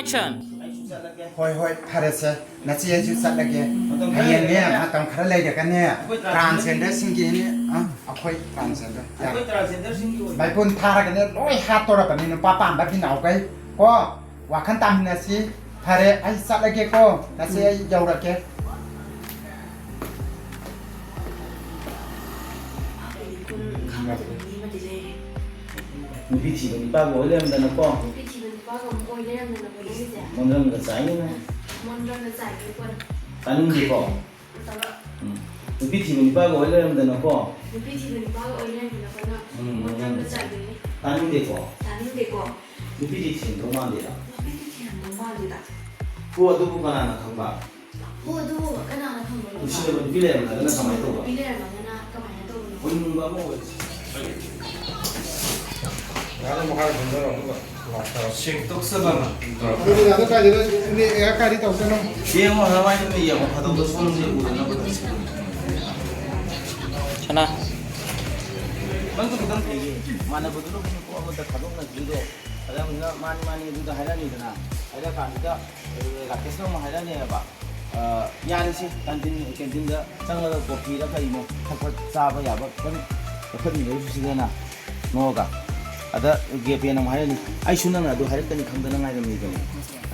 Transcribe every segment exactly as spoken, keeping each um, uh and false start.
Action. ꯍꯣꯏ, ꯍꯣꯏ, ꯐꯔꯦꯁꯦ꯫ ꯅꯆꯦ ꯑꯩꯁꯨ ꯆꯠꯂꯒꯦ꯫ ꯃꯇꯝ ꯈꯔ ꯍꯌꯦꯡꯅꯦ, ꯂꯩꯔꯒ ꯃꯇꯝ ꯈꯔ ꯂꯩꯔꯒꯅꯦ, ꯑꯩꯈꯣꯏ transgender transgenderꯁꯤꯡꯒꯤꯅꯦ, ꯑ, ꯑꯩꯈꯣꯏ transgender, ꯌꯥꯔꯦ꯫ ꯑꯩꯈꯣꯏ transgenderꯁꯤꯡꯒꯤ ꯑꯣꯏꯅ ꯃꯩꯐꯨꯟ ꯊꯥꯔꯒꯅꯦ, ꯂꯣꯏ ꯍꯥꯠꯇꯣꯔꯕꯅꯤ, ꯅꯨꯄꯥ ꯄꯥꯝꯕ ꯕꯤꯅꯥꯎꯈꯩ꯫ ꯀꯣ, ꯋꯥꯈꯜ ꯇꯥꯃꯤꯟꯅꯁꯤ꯫ ꯐꯔꯦ, ꯑꯩ ꯆꯠꯂꯒꯦꯀꯣ, ꯅꯆꯦ, ꯑꯩ ꯌꯧꯔꯛꯀꯦ꯫ ꯅꯨꯄꯤ ꯊꯤꯕ ꯅꯨꯄꯥꯒ ꯑꯣꯏ ꯂꯩꯔꯝꯗꯅꯀꯣ꯫ ꯅꯨꯄꯤ ꯊꯤꯕ ꯅꯨꯄꯥꯒ ꯑꯃꯨꯛ ꯑꯣꯏ ꯂꯩꯔꯝꯗꯅꯀꯣ ꯅꯪꯒꯤꯁꯦ꯫ ꯃꯣꯟꯗ꯭ꯔꯪꯒ ꯆꯥꯏꯅꯤꯅꯦ꯫ ꯃꯣꯟꯗ꯭ꯔꯪꯒ ꯆꯥꯏꯅꯤꯀꯣ꯫ ꯇꯥꯅꯤꯡꯗꯦꯀꯣ꯫ ꯇꯧꯔꯣ꯫ ꯎꯝ꯫ ꯅꯨꯄꯤ ꯊꯤꯕ ꯅꯨꯄꯥꯒ ꯑꯣꯏ ꯂꯩꯔꯝꯗꯅꯀꯣ꯫ ꯅꯨꯄꯤ ꯊꯤꯕ ꯅꯨꯄꯥꯒ ꯑꯣꯏ ꯂꯩꯔꯝꯗꯅꯀꯣ ꯅꯪ꯫ ꯎꯝ, ꯃꯣꯟꯗ꯭ꯔꯪꯒ ꯆꯥꯏꯗꯣꯏꯅꯤ꯫ ꯇꯥꯅꯤꯡꯗꯦꯀꯣ꯫ ꯇꯥꯅꯤꯡꯗꯦꯀꯣ꯫ ꯅꯨꯄꯤꯗꯤ ꯊꯤꯔꯝꯗꯧ ꯃꯥꯟꯗꯦꯗ꯫ ꯅꯨꯄꯤꯗꯤ ꯊꯤꯔꯝꯗꯧ ꯃꯥꯟꯗꯦꯗ꯫ ꯍꯣ, ꯑꯗꯨꯕꯨ ꯀꯅꯥꯅ ꯈꯪꯕ? ꯍꯣ, ꯑꯗꯨꯕꯨ ꯀꯅꯥꯅ ꯈꯪꯕꯅꯣꯕ? ꯅꯨꯡꯁꯤꯅꯕ ꯅꯨꯄꯤ ꯂꯩꯔꯝꯃꯒꯅ ꯀꯃꯥꯏꯅ ꯇꯧꯕ? ꯅꯨꯄꯤ ꯂꯩꯔꯝꯃꯒꯅ ꯀꯃꯥꯏꯅ ꯇꯧꯕꯅꯣ? ꯑꯣꯏꯅꯤꯡꯕ ꯑꯃ ꯑꯣꯏꯔꯁꯤ꯫ ꯉꯥꯏꯍꯥꯛ ꯃꯈꯥꯗ ꯐꯝꯖꯔꯣ, ꯑꯗꯨꯒ ꯂꯥꯛꯆꯔꯣ꯫ ꯁꯦꯡꯇꯣꯛꯆꯕ ꯑꯃ꯫ ꯑꯗꯨꯗꯤ ꯉꯥꯛꯇ ꯀꯥꯏꯗꯅꯣ, ꯏꯅꯦ, ꯑꯦ, ꯀꯥꯏꯗꯤ ꯇꯧꯁꯅꯨ꯫ ꯌꯦꯡꯉꯣ, ꯅꯃꯥꯏꯗꯨ ꯌꯦꯡꯉꯣ, ꯐꯥꯗꯧꯗꯣ ꯁꯣꯝꯁꯦ ꯎꯗꯅꯕ ꯇꯧꯁꯤ꯫ ꯁꯅꯥ꯫ ꯅꯪꯁꯨ ꯈꯤꯇꯪ ꯐꯩꯌꯦ꯫ ꯃꯥꯟꯅꯕꯗꯨꯅ ꯑꯩꯈꯣꯏꯅ ꯄꯣꯠ ꯑꯃꯠꯇ ꯊꯥꯗꯣꯛꯅꯗ꯭ꯔꯤꯗꯣ꯫ ꯑꯗ ꯑꯃꯨꯛꯅ ꯃꯥꯅꯤ, ꯃꯥꯅꯤ ꯑꯗꯨꯗ ꯍꯥꯏꯔꯛꯑꯅꯤꯗꯅ꯫ ꯍꯥꯏꯔꯛꯑꯀꯥꯟꯗꯨꯗ, ꯑ, ꯔꯥꯀꯦꯁꯅ ꯑꯃꯨꯛ ꯍꯥꯏꯔꯛꯑꯅꯦꯕ꯫ ꯑ, ꯌꯥꯔꯦꯁꯦ, ꯀꯦꯟꯇꯤꯟ, ꯀꯦꯟꯇꯤꯟꯗ ꯆꯪꯂꯒ ꯀꯣꯐꯤꯔ ꯀꯔꯤꯅꯣ ꯊꯛꯄ ꯆꯥꯕ ꯌꯥꯕ ꯈꯤꯇꯪ ꯂꯧꯈꯠꯃꯤꯟꯅꯔꯨꯁꯤꯗꯅ ꯅꯣꯛꯑꯒ꯫ ꯑꯗ ꯒꯦꯄꯦꯅ ꯑꯃꯨꯛ ꯍꯥꯏꯔꯛꯑꯅꯤ, "ꯑꯩꯁꯨ ꯅꯪꯅ ꯑꯗꯨ ꯍꯥꯏꯔꯛꯀꯅꯤ ꯈꯪꯗꯅ ꯉꯥꯏꯔꯝꯃꯤꯕꯅꯤ"꯫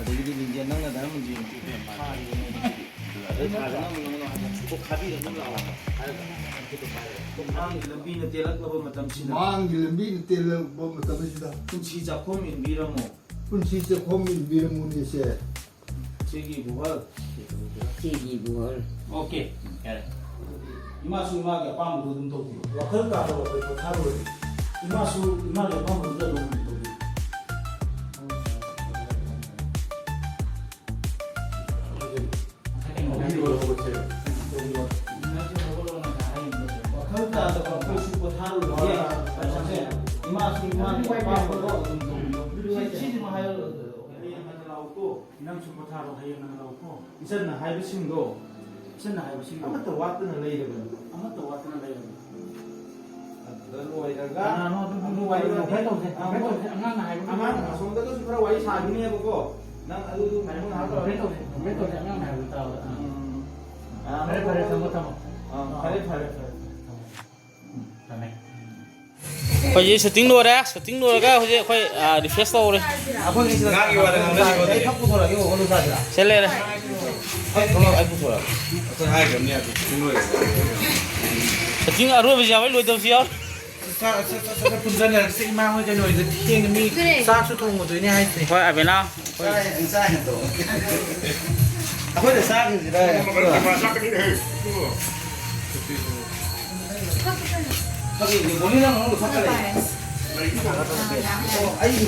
ꯑꯗꯒꯤꯗꯤ ꯂꯤꯟꯖꯦ, "ꯅꯪꯅ ꯗꯥ ꯔꯃꯟꯖꯦ ꯑꯗꯩ ꯊꯥꯗꯅ ꯑꯃꯨꯛ ꯅꯪꯉꯣꯟꯗ ꯍꯥꯏꯕ, "ꯀꯣꯛ ꯊꯥꯕꯤꯔꯒ ꯑꯗꯨꯝ ꯂꯥꯛꯑꯣ" ꯍꯥꯏꯔꯒ ꯈꯨꯠꯇꯣ ꯄꯥꯏꯔꯒ꯫ ꯃꯥꯡꯒꯤ ꯂꯝꯕꯤꯅ ꯇꯦꯜꯂꯛꯂꯕ ꯃꯇꯝꯁꯤꯗ꯫ ꯃꯥꯡꯒꯤ ꯂꯝꯕꯤꯅ ꯇꯦꯜꯂꯛꯄ ꯃꯇꯝꯁꯤꯗ꯫ ꯄꯨꯟꯁꯤ ꯆꯥꯛꯈꯣꯝ ꯏꯟꯕꯤꯔꯝꯃꯣ꯫ ꯄꯨꯟꯁꯤ ꯆꯥꯛꯈꯣꯝ ꯏꯟꯕꯤꯔꯝꯃꯣꯅꯦꯁꯦ꯫ ꯁꯤꯒꯤ ꯕꯨꯍꯜ꯫ ꯁꯤꯒꯤ ꯕꯨꯍꯜ꯫ ꯑꯣꯀꯦ, ꯌꯥꯔꯦ꯫ ꯏꯃꯥꯁꯨ ꯏꯃꯥꯒꯤ ꯑꯄꯥꯝꯕꯗꯨ ꯑꯗꯨꯝ ꯇꯧꯕꯤꯌꯨ꯫ ꯋꯥꯈꯜ ꯇꯥꯗꯕ ꯑꯩꯈꯣꯏ ꯄꯣꯊꯥꯔꯣꯏ꯫ ꯏꯃꯥꯁꯨ ꯏꯃꯥꯒꯤ ꯑꯄꯥꯝꯕꯗꯨꯗ ꯑꯗꯨꯝ ꯇꯧꯕꯤꯌꯨ꯫ ꯋꯥꯈꯜ ꯇꯥꯗꯕ ꯑꯩꯈꯣꯏꯁꯨ ꯄꯣꯊꯥꯔꯨꯔꯒꯦ꯫ ꯏꯃꯥꯁꯨ ꯏꯃꯥꯒꯤ ꯑꯄꯥꯝꯕꯗꯣ ꯑꯗꯨꯝ ꯇꯧꯕꯤꯌꯨ꯫ ꯁꯤ-, ꯁꯤꯁꯤꯃ ꯍꯥꯏꯔꯒ ꯍꯌꯦꯡ ꯉꯟꯅ ꯂꯥꯛꯎꯀꯣ꯫ ꯅꯪꯁꯨ ꯄꯣꯊꯥꯔꯣ, ꯍꯌꯦꯡ ꯉꯟꯅ ꯂꯥꯛꯎꯀꯣ꯫ ꯏꯆꯟꯅ ꯍꯥꯏꯕꯁꯤꯡꯗꯣ, ꯏꯆꯟꯅ ꯍꯥꯏꯕꯁꯤꯡꯗꯣ ꯑꯃꯠꯇ ꯋꯥꯠꯇꯅ ꯂꯩꯔꯕꯅꯤ꯫ ꯑꯃꯠꯇ ꯋꯥꯠꯇꯅ ꯂꯩꯔꯕꯅꯤ꯫ ꯑꯗꯨꯗ ꯂꯣꯏꯔꯒ ꯀꯅꯥꯅꯣ ꯑꯗꯨ ꯑꯃꯨꯛ ꯋꯥꯔꯤ ꯋꯥꯔꯤ ꯂꯧꯒꯦ꯫ ꯇꯧꯁꯦ, ꯑ, ꯇꯧꯁꯦ, ꯃꯣꯏ ꯇꯧꯁꯦ, ꯑꯉꯥꯡꯅ ꯍꯥꯏꯕ ꯑꯉꯥꯡ ꯃꯇꯝꯗ ꯑꯁꯣꯝꯗꯒꯁꯨ ꯈꯔ ꯋꯥꯔꯤ ꯁꯥꯈꯤꯅꯦꯕꯀꯣ꯫ ꯅꯪ ꯑꯗꯨꯗꯨ ꯀꯩꯅꯣ ꯉꯥꯏꯍꯥꯛ ꯇꯧꯔ ꯀꯩꯅꯣ ꯇꯧꯁꯦ, ꯀꯩꯅꯣ ꯇꯧꯁꯦ, ꯑꯉꯥꯡ ꯍꯥꯏꯕꯗꯨ ꯇꯥꯕꯗ꯫ ꯎꯝ꯫ ꯐꯔꯦ, ꯐꯔꯦ, ꯊꯝꯃꯣ, ꯊꯝꯃꯣ꯫ ꯑꯥ, ꯐꯔꯦ, ꯐꯔꯦ, ꯐꯔꯦ, ꯊꯝꯃꯣ꯫ ꯊꯝꯃꯦ꯫ ꯑꯩꯈꯣꯏꯁꯦ ꯁꯨꯇꯤꯡ ꯂꯣꯏꯔꯦ꯫ ꯁꯨꯇꯤꯡ ꯂꯣꯏꯔꯒ ꯍꯧꯖꯤꯛ ꯑꯩꯈꯣꯏ, ꯑꯥ, ꯔꯤꯐ꯭ꯔꯦꯁ ꯇꯧꯔꯦ꯫ ꯑꯩꯈꯣꯏꯒꯤꯁꯤꯗ ꯉꯥꯒꯤ ꯋꯥꯗ ꯉꯥꯡꯅꯔꯤꯕ ꯑꯩ ꯐꯛ ꯄꯨꯊꯣꯔꯛꯑꯒꯦ, ꯕꯕꯥ, ꯂꯨꯖꯥꯁꯤꯔꯥ? ꯁꯦ ꯂꯩꯔꯦ꯫ ꯑꯩ ꯊꯣꯛꯂꯛꯑꯣ, ꯑꯩ ꯄꯨꯊꯣꯔꯛꯑꯒꯦ꯫ ꯑꯩꯈꯣꯏ ꯍꯥꯏꯈ꯭ꯔꯕꯅꯤ, ꯑꯗꯨ ꯁꯨꯇꯤꯡ ꯂꯣꯏꯔꯦ꯫ ꯁꯨꯇꯤꯡ ꯑꯔꯣꯏꯕꯁꯨ ꯌꯥꯎꯋꯦ, ꯂꯣꯏꯗꯕꯁꯨ ꯌꯥꯎꯋꯦ꯫ ꯁꯥ-, ꯁꯥ-, ꯁꯥ-, ꯁꯥ-, ꯄꯨꯟꯁꯤꯟꯅꯔꯁꯤ, ꯏꯃꯥ ꯍꯣꯏ ꯀꯩꯅꯣ ꯍꯣꯏꯗ ꯊꯦꯡꯉꯅꯤ꯫ ꯑꯗꯨꯅꯦ꯫ ꯆꯥꯛꯁꯨ ꯊꯣꯡꯉꯨꯗꯣꯏꯅꯦ ꯍꯥꯏꯁꯦ꯫ ꯍꯣꯏ, ꯑꯕꯦꯅꯥ꯫ ꯍꯣꯏ꯫ ꯆꯥꯏ, ꯆꯥꯏ ꯍꯦꯟꯗꯣ꯫ ꯑꯩꯈꯣꯏꯗ ꯆꯥꯈꯤꯁꯤꯔ? ꯃꯣꯅꯤ ꯅꯪ ꯑꯃꯨꯛ ꯂꯧꯈꯠꯈ꯭ꯔꯦ꯫ ꯑꯣ, ꯑꯩꯒꯤ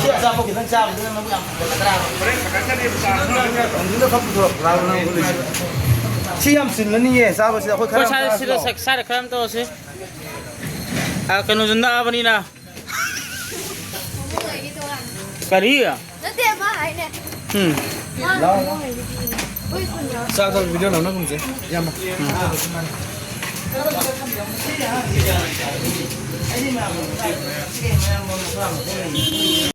ꯁꯤ ꯑꯆꯥꯄꯣꯠ ꯈꯤꯇꯪ ꯆꯥꯕꯗꯨꯅ ꯅꯪ ꯌꯥꯝ ꯐꯒꯠꯂꯗ꯭ꯔꯥ? ꯅꯪ ꯈꯔ ꯄꯨꯊꯣꯔꯛꯄ꯭ꯔꯥ ꯅꯪ ꯎꯠꯂꯤꯁꯦ? ꯁꯤ ꯌꯥꯝ ꯆꯤꯜꯂꯅꯤꯌꯦ ꯆꯥꯕꯁꯤꯗ꯫ ꯑꯩꯈꯣꯏ ꯈꯔ ꯑꯩꯈꯣꯏ ꯁ꯭ꯋꯥꯏꯗ ꯁꯤꯗ ꯆꯥꯁꯤꯔꯣ? ꯁꯛ-, ꯁꯥꯏꯗ ꯈꯔ ꯑꯃ ꯇꯧꯔꯁꯤ꯫ ꯑ, ꯀꯩꯅꯣꯁꯨ ꯅꯛꯑꯕꯅꯤꯅ꯫ ꯀꯔꯤ? ꯅꯠꯇꯦ, ꯃꯥ ꯍꯥꯏꯅꯦ꯫ ꯎꯝ꯫ ꯃꯥ ꯂꯥꯎ, ꯂꯥꯎ꯫ ꯍꯥꯏꯅꯦ꯫ ꯑꯩꯈꯣꯏ ꯈꯨꯟꯗ꯫ ꯆꯥꯛ ꯆꯥꯕ ꯚꯤꯗꯤꯑꯣ ꯅꯝꯅꯒꯨꯝꯁꯦ, ꯏꯌꯥꯝꯕ꯫ ꯎꯝ꯫